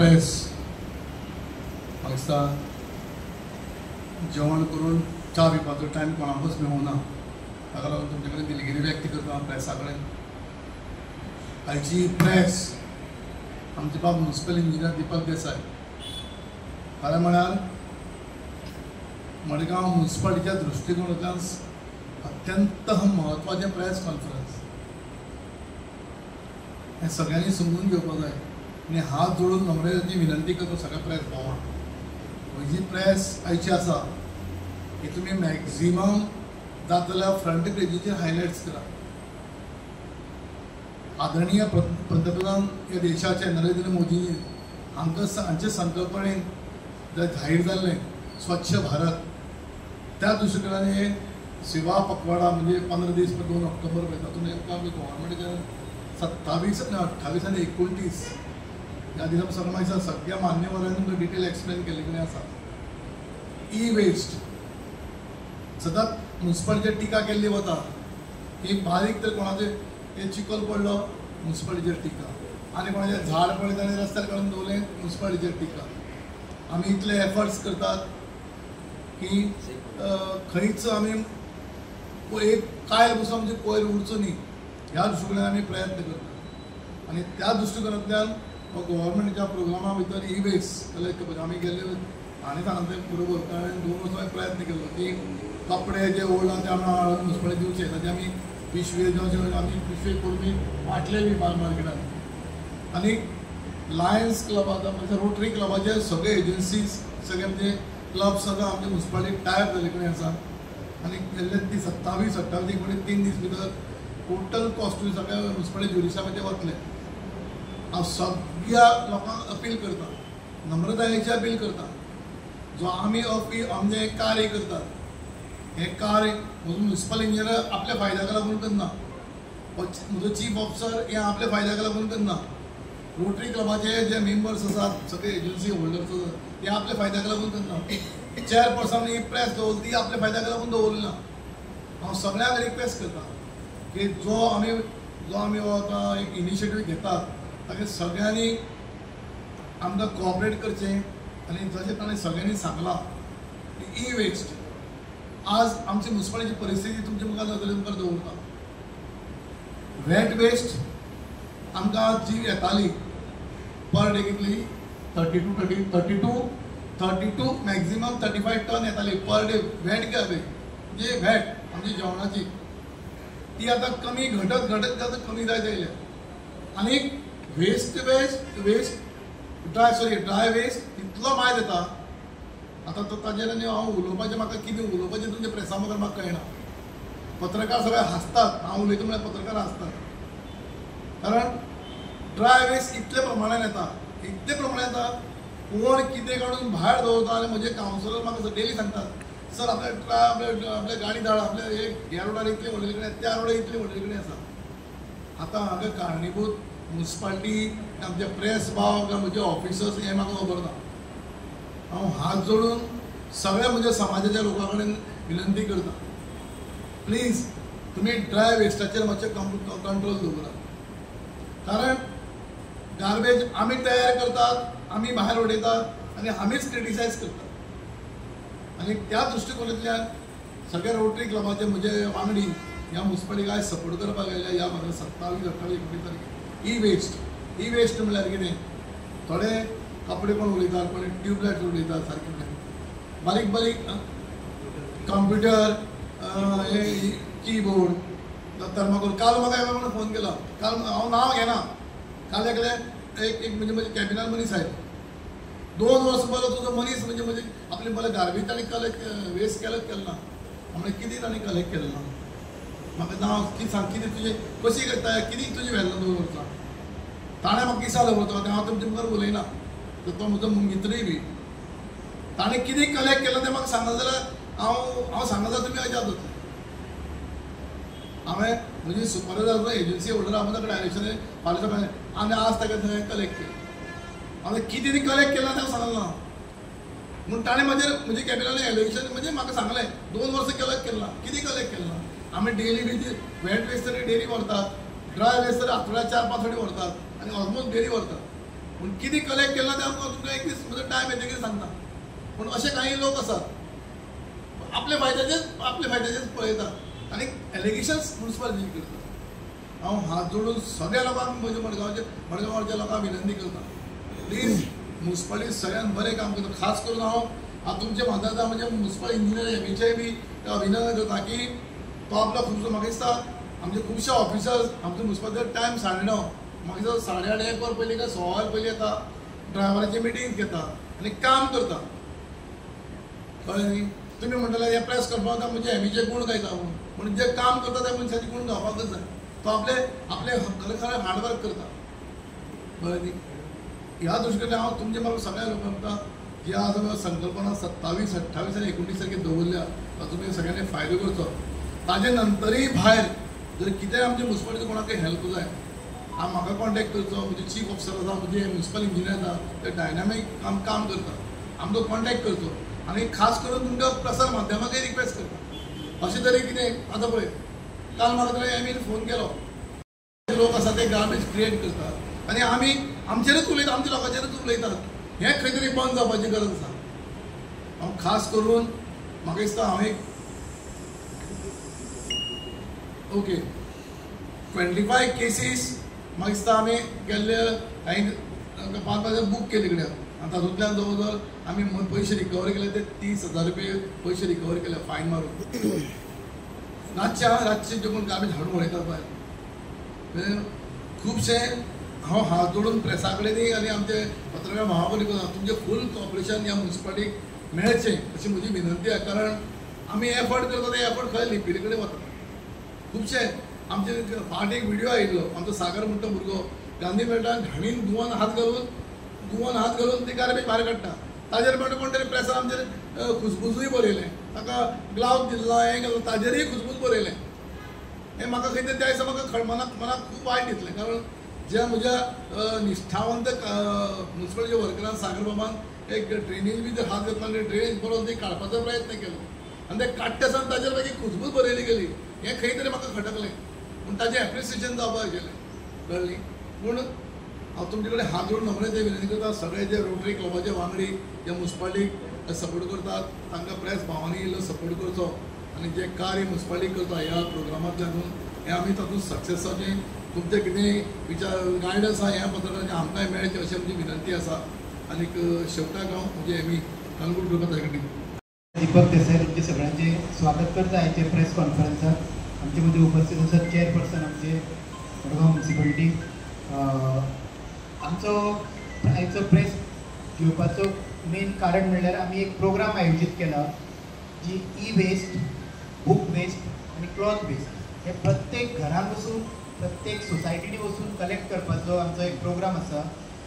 Press म्हाका दिसता जेवण करून च्या पिवपाचो टायम कोणाकूच मेळूंक ना, ताका लागून तुमचे कडेन दिलगिरी व्यक्त करता प्रेसा कडेन. आयची प्रेस आमचे बाब म्युनिसिपल इंजिनियर दीपक देसाय, खरें म्हळ्यार मडगांव म्युनिसिपालिटीच्या दृश्टिकोनांतल्यान अत्यंत म्हत्वाचें प्रेस कॉन्फरन्स हें सगळ्यांनी समजून घेवपाक जाय. आनी हात जोडून नम्रतेची विनंती करता सगळ्या प्रेस भावांक, ही जी प्रेस आयची आसा ही तुमी मॅक्झिमम जाता जाल्यार फ्रंट पेजीचेर हायलायट्स करा. आदरणीय पंतप्रधान ह्या देशाचे नरेंद्र मोदी हांकां हांचे संकल्पनेन जाहीर जाल्लें स्वच्छ भारत, त्या दृश्टिकोनान हे सेवा पखवाडा म्हणजे 15 दीस 2 ऑक्टोबर पळय तातूंत नेमको आमी गव्हर्मेंटाच्यान 27 आनी 28 आनी 29 ह्या दिसा सगळ्या मागीर सगळ्या मान्यवरांनी तुमकां डिटेल एक्सप्लेन केल्ले कडेन आसा. ई वेस्ट सदांच म्युनिसिपालिटीचेर टिका केल्ली वता की बारीक तर कोणाचे हे चिखल पडलो म्युनिसिपालिटीचेर टिका, आनी कोणाचें झाड पडलें ताणें रस्त्यार काडून दवरलें म्युनिसिपालिटीचेर टिका. आमी इतले एफर्ट्स करतात की खंयच आमी एक कायल पसून आमची कोयर उरचो न्ही ह्या दृश्टिकोनान आमी प्रयत्न करतात. आनी त्या दृश्टिकोनांतल्यान गव्हर्मेंटाच्या प्रोग्रामा भितर ई वेस्ट कलेक्ट करपाचें आमी गेल्ले आनी सांगलें बरोबर, कारण 2 वर्सां हांवें प्रयत्न केल्लो की कपडे जे ओल्ड आहा ते आमी हाडून म्युनिसिपालिटी दिवचे, ताचे आमी पिशवे जावं आमी पिशवे करून वांटले बी मार्केटान. आनी लायन्स क्लब आतां म्हणजे रोटरी क्लबाचे सगळे एजन्सीज सगळे म्हणजे क्लब सगळं आमचे म्युनिसिपालिटी टायप जाल्ले कडेन आसा. आनी गेल्ले ती 27, 28, 29 3 दीस भितर टोटल कॉस्ट्यूम सगळ्या म्युनिसिपालिटी ज्युरिसामध्ये वतले. हांव सगळ्या लोकांक अपील करता, नम्रतायेची अपील करता, जो आमी आमचें हें कार्य करतात हें कार्य म्हजो म्युनिसिपल इंजिनियर आपल्या फायद्याक लागून करना, म्हजो चीफ ऑफिसर हें आपल्या फायद्याक लागून करना, रोटरी क्लबाचे जे मेंबर्स आसात सगळे एजन्सी होल्डर्स आसात ते आपल्या फायद्याक लागून करना, चेअरपर्सन ही प्रेस दवरली ती आपल्या फायद्याक लागून दवरली ना. हांव सगळ्यांक रिक्वेस्ट करता की जो आमी आतां एक इनिशिएटीव घेतात ताका सगळ्यांनी आमकां कॉपरेट करचें. आनी जशें ताणें सगळ्यांनी सांगलां ई वेस्ट आज आमची म्युनिसिपालिटीची परिस्थिती तुमच्या मुखार नदरे मुखार दवरता. वेट वेस्ट आमकां जी येताली पर डे कितली 32 मॅक्झिमम 35 टन येताली पर डे वेट गार्बेज, म्हणजे वेट आमची जेवणाची ती आतां कमी घटत घटत आतां कमी जायत आयल्या. आनी waste waste waste dry sorry dry waste इतलो मायज येता आतां तो ताजेर आनी हांव उलोवपाचें म्हाका कितें उलोवपाचें तुमच्या प्रेसा मुखार म्हाका कळना. पत्रकार सगळे हांसतात, हांव उलयता म्हळ्यार पत्रकार हांसतात, कारण ड्राय वेस्ट इतले प्रमाणान येता, इतले प्रमाणान येता कोण कितें काडून भायर दवरता. आनी म्हजे कावन्सिलर म्हाका डेली सांगतात, सर आपल्या आपल्या आपल्या गाडी धाड, आपल्या एक ह्या रोडार इतली व्हडली कडेन त्या रोडार इतली व्हडली कडेन आसा. आतां हांगा कारणीभूत म्युनिसिपालिटी आमचे प्रेस भाव किंवा म्हजे ऑफिसर्स हें म्हाका खबर ना. हांव हात जोडून सगळ्या म्हज्या समाजाच्या लोकां कडेन विनंती करता, प्लीज तुमी ड्राय वेस्टाचेर मातशें कंट्रोल दवरात, कारण गार्बेज आमी तयार करतात, आमी भायर उडयतात आनी आमीच क्रिटिसायज करतात. आनी त्या दृश्टिकोनांतल्यान सगळ्या रोटरी क्लबाचे म्हजे वांगडी ह्या म्युनिसिपालिटीक आयज सपोर्ट करपाक आयल्या ह्या म्हाका 27, 28, 29 तारखेर. ई वेस्ट म्हणल्यार कितें, थोडे कपडे कोण उडयतात, कोण ट्यूबलायट उडयतात, सारकें बारीक बारीक कंप्युटर हे कीबोर्ड थर्माकोल. काल म्हाका एका कोणें फोन केला, काल हांव नांव घेना, काल एकले एक एक म्हणजे म्हजे कॅबिनान मनीस आयलो, 2 वर्सां बरो तुजो मनीस म्हणजे म्हजे आपले बरें गार्बेज ताणें कलेक्ट वेस्ट कलेक्ट केलें ना, म्हणलें कितें ताणें कलेक्ट केलें ना, म्हाका नांव कितें सांग, कितें तुजें कशी करता, कितें तुजें व्हेलें 2 वर्सां. ताणें म्हाका किसाल दवरता, हांव तुमचे मुखार उलयना, तर तो म्हजो मित्रूय बी ताणें कितें कलेक्ट केलें तें म्हाका सांगलें जाल्यार हांव सांगलें जाल्यार तुमी अजाप जातले. हांवें म्हजी सुपरवायजर एजन्सी होल्डर हांव ताका डायरेक्शन फाल्यां सकाळीं आनी आज ताका थंय कलेक्ट केलें. हांवें कितें कलेक्ट केलां तें सांगलें ना, म्हूण ताणें म्हजेर म्हजे कॅबिनान एलिगेशन म्हणजे म्हाका सांगलें 2 वर्सां कलेक्ट केलें ना, कितें कलेक्ट केलें ना. आमी डेली वेट वेस्ट तरी डेली व्हरतात, ड्राय वेस्ट तरी आठवड्याक 4-5 फावटी व्हरतात आनी ऑलमोस्ट डेली व्हरतात. पूण कितें कलेक्ट केलां तें आमकां तुमकां एक दीस म्हजो टायम येतकीर सांगता. पूण अशे कांय लोक आसात आपल्या फायद्याचेच पळयतात आनी एलिगेशन्स म्युनिसिपालिटी करतात. हांव हात जोडून सगळ्या लोकांक म्हज्या मडगांवच्या लोकांक विनंती करता, प्लीज म्युनिसिपालिटी सगळ्यान बरें काम करता. खास करून हांव आतां तुमच्या माध्यमांतल्यान म्हणजे म्युनिसिपल इंजिनियर हेमीचेय बी अभिनंदन करता की तो आपलो खुबसो म्हाका दिसता आमचे खुबशे ऑफिसर्स आमचो म्युनिसिपालिटी टायम 9:30 म्हाका दिसता 8:30 1 वर पयलीं काय 1:15 वर पयलीं येता, ड्रायव्हराची मिटींग घेता आनी काम करता. कळ्ळें न्ही? तुमी म्हणटले हे प्रेस कॉन्फरन्स म्हणजे हेमीचे गूण गायता म्हणून, पूण जे काम करता त्या मनशाचे गूण गावपाकच जाय. तो आपले आपले खरें खरें हार्डवर्क करता. कळ्ळें न्ही? ह्या दृश्टीन हांव तुमचे बरोबर सगळ्या लोकांक म्हणटा, जी आज संकल्पना 27, 28 आनी 29 तारखेर दवरल्या ताचो सगळ्यांनी फायदो करचो. ताजे नंतरूय भायर जर कितेंय आमचे म्युनिसिपालिटी कोणाकय हेल्प जाय हांव म्हाका कॉन्टेक्ट करचो. म्हजे चीफ ऑफिसर आसा, म्हजे म्युनिसिपल इंजिनियर आसा, ते डायनामीक काम करता, आमकां कॉन्टेक्ट करचो. आनी खास करून तुमकां प्रसार माध्यमाकय रिक्वेस्ट करता. अशें तरेन कितें आतां पळय काल म्हाका थंय एमीन फोन केलो, लोक आसा ते गार्बेज क्रिएट करतात आनी आमी आमचेरूच उलयतात, आमच्या लोकांचेरूच उलयतात. हें खंय तरी बंद जावपाची गरज आसा. हांव खास करून म्हाका दिसता हांव एक ओके 25 केसीस म्हाका दिसता आमी गेल्ले कांय 5 बूक केले कडेन आनी तातूंतल्यान जवळ जवळ आमी पयशे रिकवर केले ते 30,000 रुपये पयशे रिकवर केले फायन मारून. रातचे जे कोण गार्बेज हाडून उडयतात भायर खुबशे हांव हात जोडून प्रेसा कडेन आनी आमचे पत्रकार भावा कडेन तुमचें फूल कॉपरेशन ह्या म्युनिसिपालिटीक मेळचें अशी म्हजी विनंती आसा. कारण आमी एफर्ट करता ते एफर्ट खंय लिपिल्ले कडेन वता. खुबशे आमचे फाट एक व्हिडिओ आयिल्लो, आमचो सागर म्हणटा भुरगो गांधी मेळटा घाणीन गुवान हात घालून ती गार्बेज भायर काडटा. ताजेर म्हणटा कोण तरी प्रेसान आमचेर खुसबुजूय बरयलें, ताका ग्लावज दिल्लो हें केलो, ताजेरूय खुसबूज बरयलें. हें म्हाका खंय तरी त्या दिसा म्हाका मनाक खूब वायट दिसलें. कारण ज्या म्हज्या निश्ठावंत म्युनिसिपालिटीच्या वर्करान सागर बाबान एक ड्रेनेज बी हात घातला आनी ड्रेनेज बरोवन ती काडपाचो प्रयत्न केलो आनी ते काडटा आसतना ताजेर मागीर खुसबूज बरयली गेली. हें खंय तरी म्हाका खटकलें, पूण ताजें एप्रिसिएशन जावपाक आशिल्लें. कळ्ळें? पूण हांव तुमचे कडेन हात जोडून नम्रते विनंती करता, सगळे जे रोटरी क्लबाचे वांगडी जे म्युनिसिपालिटीक सपोर्ट करतात तांकां प्रेस भावांनी इल्लो सपोर्ट करचो आनी जे कार्य म्युनिसिपालिटी करता ह्या प्रोग्रामांतल्यान हें आमी तातूंत सक्सेस जावचें. तुमचें कितेंय विचार गायडन्स आसा ह्या पत्रकारांचे आमकांय मेळचें अशी आमची विनंती आसा. आनीक शेवटाक हांव म्हजे एमी कन्क्लूड करता ताजे कडेन. दीपक देसाई तुमचे सगळ्यांचे स्वागत करता आयचे प्रेस कॉन्फरन्साक. आमचे मदीं उपस्थित आसात चेअरपर्सन आमचे मडगांव म्युनिसिपालिटी. आमचो आयचो प्रेस घेवपाचो मेन कारण म्हणल्यार आमी एक प्रोग्राम आयोजीत केला जी ई वेस्ट, बूक वेस्ट आनी क्लॉथ वेस्ट हे प्रत्येक घरान वचून प्रत्येक सोसायटीनी वचून कलेक्ट करपाचो आमचो एक प्रोग्राम आसा.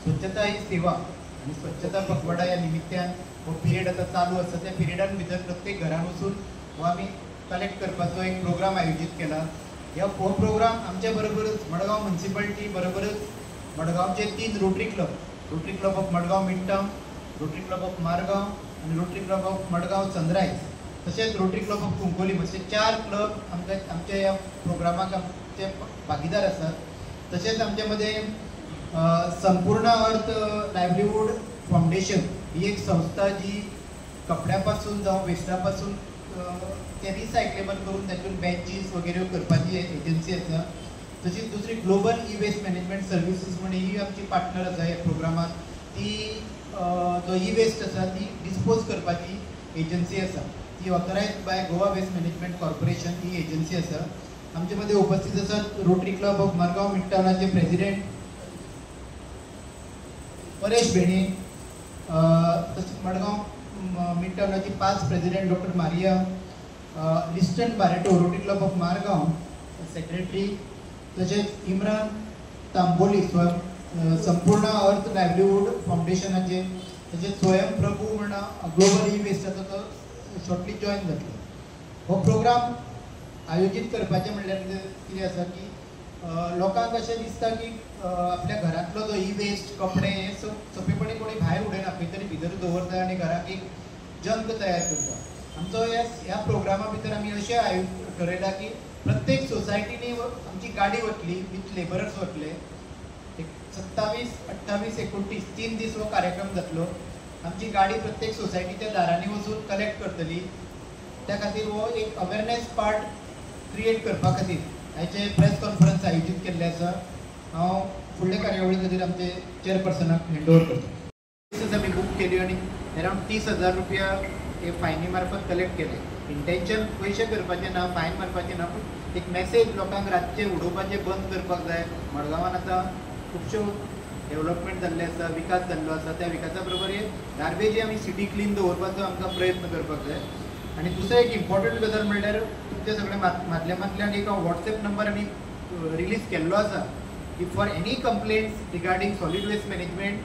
स्वच्छता ही सेवा आनी स्वच्छता पखवाडा ह्या निमित्त्यान हो पिरियड आतां चालू आसा. त्या पिरियडान भितर प्रत्येक घरान वचून हो आमी कलेक्ट करपाचो एक प्रोग्राम आयोजीत केला. हो प्रोग्राम आमच्या बरोबरच मडगांव म्युनिसिपालिटी बरोबरच मडगांवचे 3 Rotary club, Rotary club of Madgaon Midtown, Rotary club of Margao आनी Rotary club of Madgaon Sunrise, तशेंच रोटरी क्लब ऑफ कुंकोली अशे 4 क्लब आमकां आमच्या ह्या प्रोग्रामाक आमचे भागीदार आसात. तशेंच आमचे मदें संपूर्ण अर्थ लायवलीहूड फावंडेशन ही एक संस्था जी कपड्या पासून जावं वेस्टा पासून ते रिसायकलेबल करून तातूंत बेंचीस वगैरे करपाची एजन्सी आसा. तशीच दुसरी global e waste management services म्हण ही आमची पार्टनर आसा ह्या प्रोग्रामात. ती जो ई वेस्ट आसा ती डिस्पोज करपाची एजन्सी आसा. ती authorised by Goa waste management corporation he agency आसा. आमचे मदीं उपस्थित आसात रोटरी क्लब ऑफ मडगांव मिडटावनाचे प्रेसिडेंट परेश भेणे, तशेंच Margao मिडटावनाची past president doctor Maria, Liston Barreto Rotary club of Margao secretary, तशेंच इम्रान तांबोली संपूर्ण अर्थ लायवलीहूड फावंडेशनाचे, तशेंच स्वयं प्रभू म्हण ग्लोबल ई वेस्टाचो तो शॉर्टली जॉयन जातलो. हो प्रोग्राम आयोजीत करपाचें म्हणल्यार कितें आसा की लोकांक अशें दिसता की आपल्या घरांतलो जो ई वेस्ट कपडे हे सोंपेपणी कोणी भायर उडयना, खंय तरी भितर दवरता आनी घराक एक जंक तयार करता. आमचो ह्या प्रोग्रामा भितर आमी अशें ठरयलां की प्रत्येक सोसायटीनी आमची गाडी वतली विथ लेबरर्स वतले, एक 27, 28, 29 3 दीस हो कार्यक्रम जातलो. आमची गाडी प्रत्येक सोसायटीच्या दारांनी वचून कलेक्ट करतली. त्या खातीर हो एक अवेरनेस पार्ट क्रिएट करपा खातीर आयचे प्रेस कॉन्फरन्स आयोजीत केल्ले आसा. हांव फुडले कार्यावळी खातीर आमचे चेअरपर्सनाक हँड ओवर करता. आमी बूक केली आनी अरावंड 30,000 रुपया हे फायनी मार्फत कलेक्ट केले. इंटेन्शन पयशे करपाचें ना, फायन मारपाचें ना, पूण एक मॅसेज लोकांक रातचें उडोवपाचें बंद करपाक जाय. मडगांवान आतां खुबश्यो डेवलपमेंट जाल्लें आसा, विकास जाल्लो आसा. त्या विकासा बरोबर हे गार्बेजय आमी सिटी क्लीन दवरपाचो आमकां प्रयत्न करपाक जाय. आनी दुसरें एक इम्पॉर्टंट गजाल म्हणल्यार तुमच्या सगळ्या माध्यमांतल्यान एक वॉट्सएप नंबर आमी रिलीज केल्लो आसा की for any complaints regarding solid waste management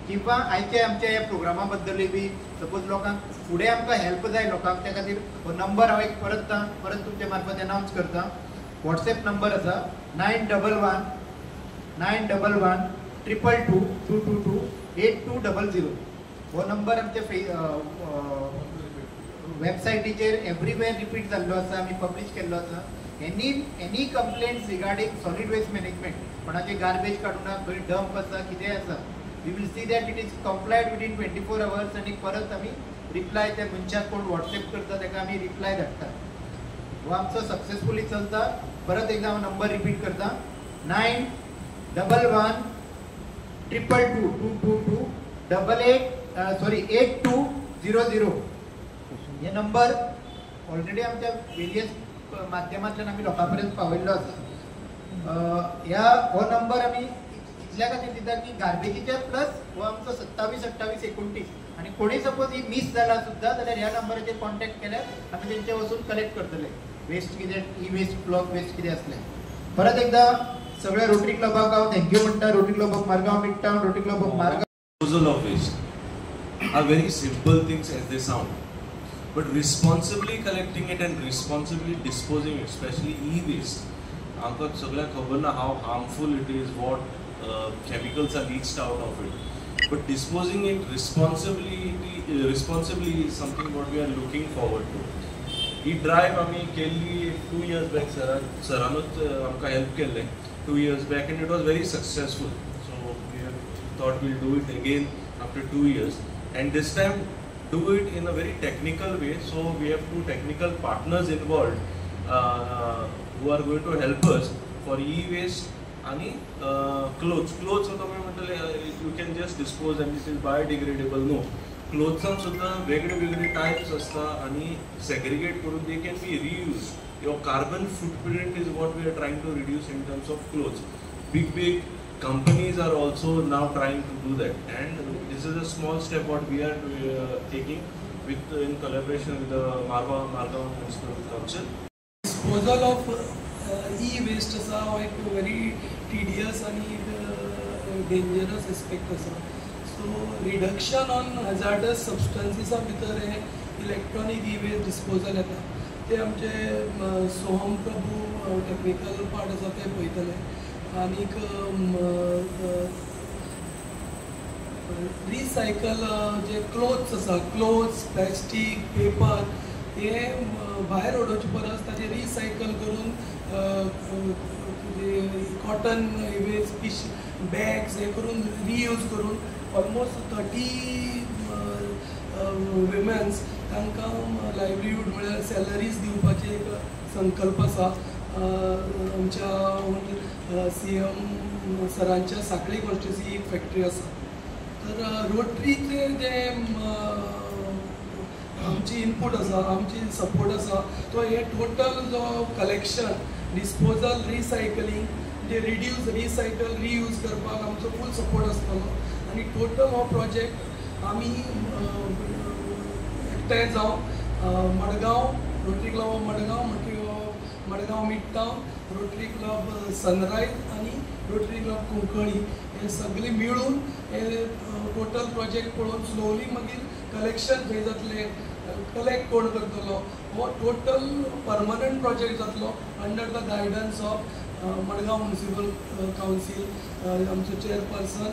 किंवा आयच्या आमच्या ह्या प्रोग्रामा बद्दलूय बी सपोज लोकांक फुडें आमकां हेल्प जाय लोकांक, त्या खातीर हो नंबर हांव एक परत परत तुमच्या मार्फत अनावन्स करता. वॉट्सएप नंबर आसा 911 911 222 222 8200. हो नंबर आमच्या वेबसायटीचेर एवरीवेर रिपीट जाल्लो आसा, आमी पब्लीश केल्लो आसा. Any complaints regarding solid waste management, कोणाचे गार्बेज काडूना, खंय डंप आसा, कितेंय आसा, we will see that it is complied within 24 hours. आनी परत आमी रिप्लाय त्या मनशाक कोण वॉट्सएप करता ताका आमी रिप्लाय धाडटा. हो आमचो सक्सेसफुली चलता. परत एकदा हांव नंबर रिपीट करता 911 222 222 88 8200. हे नंबर ऑलरेडी आमच्या वेरियस माध्यमांतल्यान आमी लोकां पर्यंत पावयल्लो आसा. ह्या हो नंबर आमी इतल्या खातीर दिता की गार्बेजीच्या प्लस हो आमचो 27, 28, 29 आनी कोणूय सपोज ही मीस जाला सुद्दां जाल्यार ह्या नंबराचेर कॉन्टेक्ट केल्यार आमी तेंचे वचून कलेक्ट करतले वेस्ट कितें, ई वेस्ट, क्लॉथ वेस्ट कितें आसलें. परत एकदा सगळ्या रोटरी क्लबाक हांव thank you म्हणटा. Rotary Club of Margao mid town, Rotary Club of Margao. Disposal of waste are very simple things as they sound, but responsibly collecting it and responsibly disposing it, especially e-waste, आमकां सगळ्यांक खबर ना how harmful it is, what chemicals are leached out of it. But disposing it responsibly is something what we are looking forward to. He drive आमी केल्ली 2 years back, सरानूच आमकां help केल्लें 2 years back, and it was very successful. So we have thought we'll do it again after 2 years, and this time do it in a very technical way. So we have 2 technical partners involved who are going to help us for e-waste आणि clothes. Clothes आतां म्हणटले you can just dispose and it is biodegradable. No, क्लोथ्सान सुद्दां वेगळे वेगळे types आसता आनी segregate करून they can be reuse. Your carbon footprint is what we are trying to reduce in terms of clothes. Big big companies are also now trying to do that, and this is a small step what we are taking with in collaboration with the Margao Municipal Council. Disposal of e-waste आसा हो एक very tedious आनी एक dangerous aspect आसा. So reduction on hazardous सबस्टन्सीसा भितर हे electronic e-waste disposal येता. ते आमचे सोहम प्रभू टेक्निकल पार्ट आसा ते पळयतले. आनीक रिसायकल जे क्लोथ्स आसा, क्लोथ्स, प्लास्टीक, पेपर हे भायर उडोवचे परस ताजे रिसायकल करून कॉटन वेस्ट पिश बॅग्स हे करून रियूज करून ऑलमोस्ट 30 विमेन्स तांकां लायवलीहूड म्हळ्यार सॅलरीज दिवपाची एक संकल्प आसा. आमच्या CM सरांच्या साखळी कॉन्स्टिट्युन्सी एक फॅक्टरी आसा. तर रोटरीचे जे आमची इनपूट आसा, आमची सपोर्ट आसा, तो हे टोटल जो कलेक्शन, डिस्पोजल, रिसायकलिंग म्हणजे रिड्यूस, रिसायकल, रियूज करपाक आमचो फूल सपोर्ट आसतलो. आनी टोटल हो प्रोजेक्ट आमी एकठांय जावन Madgaon Rotary Club of Madgaon, Madgaon mid town, Rotary Club Sunrise आनी रोटरी क्लब कुंकळी हे सगळे मेळून हे टोटल प्रोजेक्ट पळोवन स्लोली मागीर कलेक्शन खंय जातलें, कलेक्ट कोण करतलो, हो टोटल परमनंट प्रोजेक्ट जातलो under the guidance of Madgaon municipal council, आमचो चेअरपर्सन,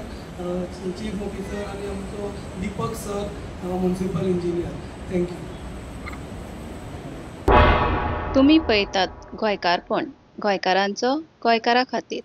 चीफ ऑफिसर आनी आमचो Deepak sir, municipal engineer. Thank you. तुमी पळयतात गोंयकारपण, गोंयकारांचो गोंयकारा खातीर.